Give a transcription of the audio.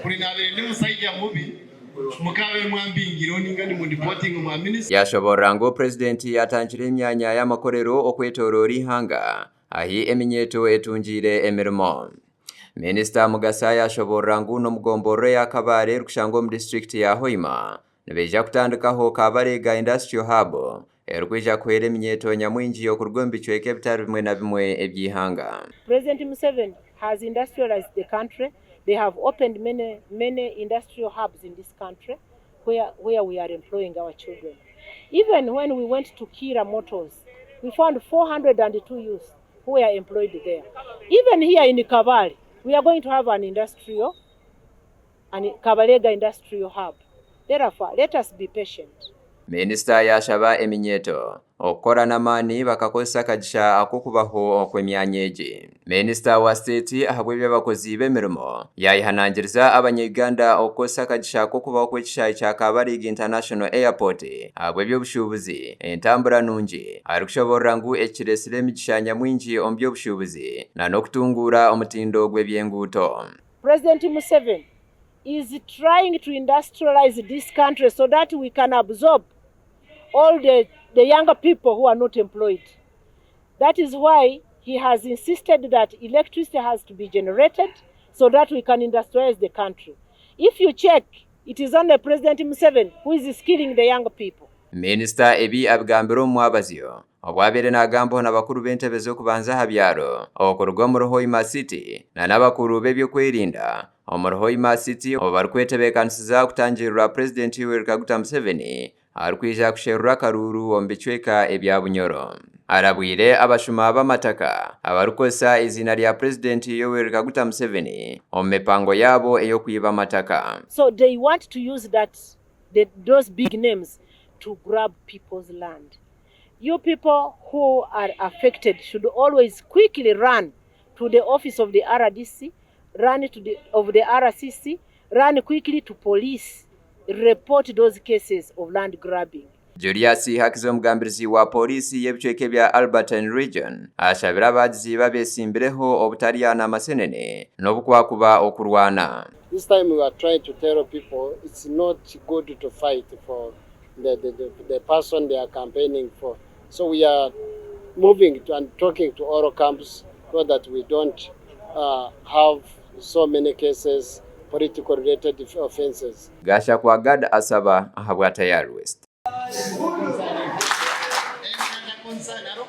Kuri naabaire ndi mushaija mubi, mukaabaire mwambingireho nainga nimundipotinga omwa minisita. Yashoboorora ngu Purezidenti yatandikire emyanya y'amakorero okwetoroora eihanga ahi eminyeeto etungiire emirimo. Minisita Mugasa yashoboorora ngu n'omugomborora eya Kabale erikushangwa omu disiturikiti ya Hoima nibaija kutandikaho Kabalega Industrial Hub erikwija kuhwera eminyeeto nyamwingi okuruga omu bicweka ebitari bimwe na bimwe eby'eihanga. President Museveni has industrialized the country, they have opened many many industrial hubs in this country where where we are employing our children. Even when we went to Kiira Motors, we found 402 youths who were employed there. Even here in Kabale, we are going to have an industrial an Kabalega industrial hub. Therefore, let us be patient. Minisita yaashaba eminyeeto okukora n'amaani bakakozesa akagisha ak'okubaho okw'emyanya egi. Minisita wa siteeti ahabw'eby'abakozi b'emirimo yaayehanangiriza abanya-Uganda okukozesa akagisha k'okubaho kw'ekishaayi kya Kabalega International Airport ahabw'eby'obushuubuzi, entambura nungi arikushoboorora ngu eki kireetsire emigisha nyamwingi omu by'obushuubuzi n'okutunguura omutindo gw'eby'enguuto. President Museveni is trying to industrialize this country so that we can absorb all the, the younger people who are not employed. That is why he has insisted that electricity has to be generated so that we can industrialize the country. If you check, it is only President Museveni who is skilling the young people. Minisita ebi abigambire omu mwabazyo obu abaire naagambaho na bakuru b'entebe z'okubanza aha byaro okuruga omuri Hoima City na n'abakuru b'eby'okwerinda omuri Hoima City obu barikwetebeekanisiza kutangirirwa Purezidenti Yoweri Kaguta Museveni arikwija kusherura akaruuru omu bicweka ebya Bunyoro. Arabwire abashuma b'amataka abarikukozesa eiziina rya Purezidenti Yoweri Kaguta Museveni omu mipango yaabo ey'okwiba amataka. So they want to use that the, those big names to grab people's land. You people who are affected should always quickly run to the office of the RDC, run to the, of the RCC, run quickly to police, report those cases of land grabbing. Julius Hakiza omugambirizi wa pooriisi y'ebicweka ebya Albertine Region ashabire abagizi babesimbireho obutaryana amasenene n'obu kwakuba okurwana. This time we are trying to tell people it's not good to fight for the, the, the, the person they are campaigning for. So we are moving to and talking to all camps so that we don't have so many cases, political related offenses. Gashakwa Gad Asaba ahabwa Tayari West.